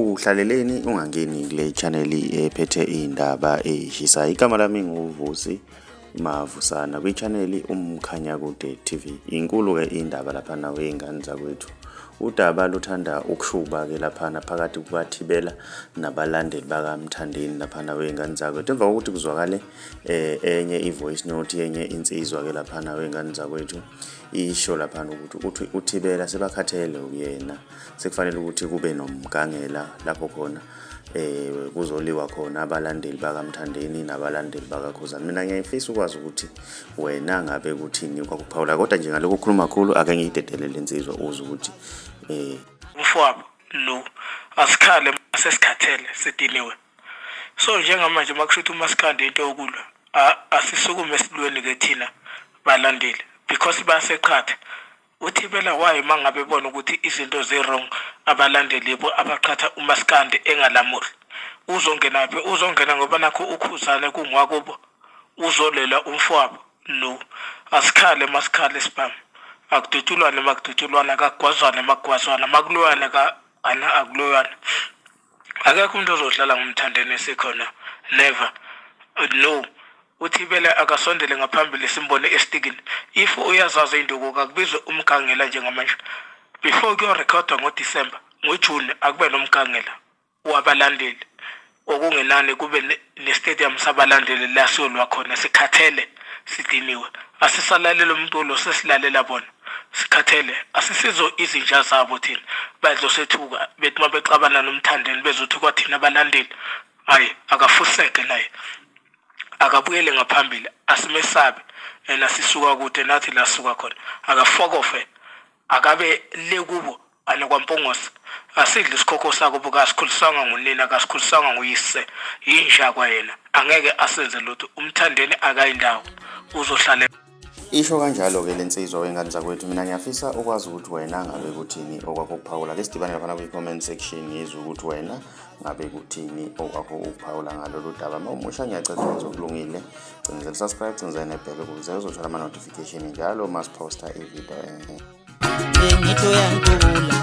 Uhlaleleni ungangeni kule channel ephethe iy'ndaba ey'shisayo. Igama lami nguVusi Mavusana kwi-channel Umkhanyakude TV. Inkulu-ke indaba laphana wey'ngane zakwethu. Udaba luthanda ukushuba-ke laphana phakathi kukaThibela nabalandeli bakaMthandeni laphana wey'ngane zakwethu. Emva kokuthi kuzwakale enye i-voice note yenye insizwa-ke laphana wey'ngane zakwethu isho laphana ukuthi uthi uThibela sebakhathele uyena sekufanele ukuthi kube nomgangela lapho khona kuzoliwa khona abalandeli bakaMthandeni nabalandeli bakaKhuzani. Mina ngiyayifisa ukwazi ukuthi wena ngabe kuthini kwakuphawula, kodwa nje ngalokhu kukhuluma kakhulu ake ngiyidedele le nsizwa uzwe ukuthi Mfowabo lo asikhale sesikhathele sidiniwe. So njengamanje makushuthi umaskandi into yokulwa asisukume silweni ke thina balandeli because baseqhatha. UThibela why mangabe ebona ukuthi izinto zi-wrong abalandeli yibo abaqhatha umaskandi engalamuli. Uzongenaphi? Uzongena ngoba nakho uKhuzane kungwakubo. Uzolwela umfowabo? No. Asikhale masikhale sibhamu. Akudutshulwane makudutshulwana, akugwazwane makugwazwana, makulwiwane ka ana akulwiwane. Akekho umuntu ozodlala ngoMthandeni esikhona never no uThibela akasondele ngaphambili simbone estikini if uyazazi induku kakubizwe umgangela njengamanje before kuyorekhodwa ngoDecember ngoJune akube nomgangela wabalandeli okungenani kube nestadium sabalandeli la siyolwa khona sikhathele sidiniwe asisalaleli umculo sesilalela bona Sikhathele asisizo izinja zabo thina bazosethuka bethi uma bexabana noMthandeni bezothukwa thina abalandeli hhayi akafusege naye akabuyele ngaphambili asimesabi and asisuka kude nathi la sisuka khona akafokofe akabe le kubo anokwaMpungose asidli isikhokho sako buka asikhuliswanga ngunina akasikhuliswanga nguyise yinja kwayena angeke asenze lutho uMthandeni akayindawo uzohlale Isho kanjalo-ke le nsizwa wey'ngane zakwethu. Mina ngiyafisa ukwazi ukuthi wena ngabe kuthini okwakho ukuphawula. Ke sidibane laphana kwi-comment section ngizwe ukuthi wena ngabe kuthini okwakho ukuphawula ngalolu daba. Uma umusha ngiyacela ukwenza okulungile. Cindezela subscribe, cindezela nebhele ukuze uzothola ama-notification njalo uma siphosta i-video. Ngithi uyangidubula.